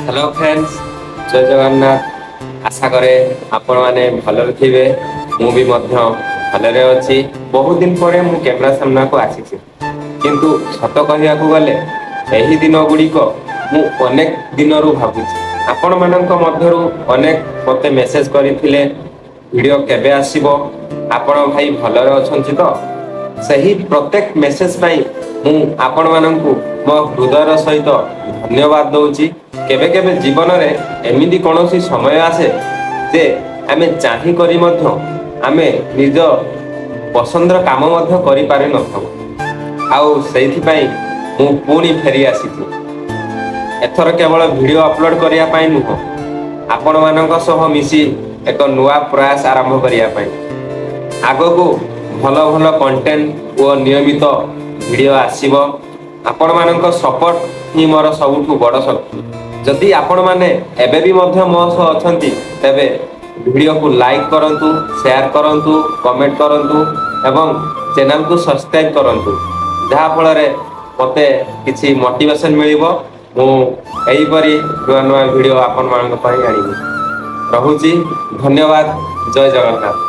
Hello friends, ଜୟ ଜଗନ୍ନାଥ। ଆଶା କରେ ଆପଣମାନେ ଭଲରେ ଥିବେ। ମୁଁ ବି ମଧ୍ୟ ଭଲରେ ଅଛି। ବହୁତ ଦିନ ପରେ ମୁଁ କ୍ୟାମେରା ସାମ୍ନାକୁ ଆସିଛି, କିନ୍ତୁ ସତ କହିବାକୁ ଗଲେ ଏହି ଦିନ ଗୁଡ଼ିକ ମୁଁ ଅନେକ ଦିନରୁ ଭାବୁଛି। ଆପଣମାନଙ୍କ ମଧ୍ୟରୁ ଅନେକ ମୋତେ ମେସେଜ କରିଥିଲେ, ଭିଡ଼ିଓ କେବେ ଆସିବ, ଆପଣ ଭାଇ ଭଲରେ ଅଛନ୍ତି ତ? ସେହି ପ୍ରତ୍ୟେକ ମେସେଜ ପାଇଁ ମୁଁ ଆପଣମାନଙ୍କୁ ମୋ ହୃଦୟର ସହିତ ଧନ୍ୟବାଦ ଦଉଛି। କେବେ କେବେ ଜୀବନରେ ଏମିତି କୌଣସି ସମୟ ଆସେ ଯେ ଆମେ ଚାହିଁ କରି ମଧ୍ୟ ଆମେ ନିଜ ପସନ୍ଦର କାମ ମଧ୍ୟ କରିପାରିନଥାଉ। ଆଉ ସେଇଥିପାଇଁ ମୁଁ ପୁଣି ଫେରି ଆସିଛି। ଏଥର କେବଳ ଭିଡ଼ିଓ ଅପଲୋଡ କରିବା ପାଇଁ ନୁହଁ, ଆପଣମାନଙ୍କ ସହ ମିଶି ଏକ ନୂଆ ପ୍ରୟାସ ଆରମ୍ଭ କରିବା ପାଇଁ। ଆଗକୁ ଭଲ ଭଲ କଣ୍ଟେଣ୍ଟ ଓ ନିୟମିତ ଭିଡ଼ିଓ ଆସିବ। ଆପଣମାନଙ୍କ ସପୋର୍ଟ ହିଁ ମୋର ସବୁଠୁ ବଡ଼ ଶକ୍ତି। ଯଦି ଆପଣମାନେ ଏବେ ବି ମଧ୍ୟ ମୋ ସହ ଅଛନ୍ତି, ତେବେ ଭିଡ଼ିଓକୁ ଲାଇକ୍ କରନ୍ତୁ, ସେୟାର କରନ୍ତୁ, କମେଣ୍ଟ କରନ୍ତୁ ଏବଂ ଚ୍ୟାନେଲକୁ ସବସ୍କ୍ରାଇବ କରନ୍ତୁ, ଯାହାଫଳରେ ମୋତେ କିଛି ମୋଟିଭେସନ ମିଳିବ। ମୁଁ ଏହିପରି ନୂଆ ନୂଆ ଭିଡ଼ିଓ ଆପଣମାନଙ୍କ ପାଇଁ ଆଣିବି। ରହୁଛି, ଧନ୍ୟବାଦ, ଜୟ ଜଗନ୍ନାଥ।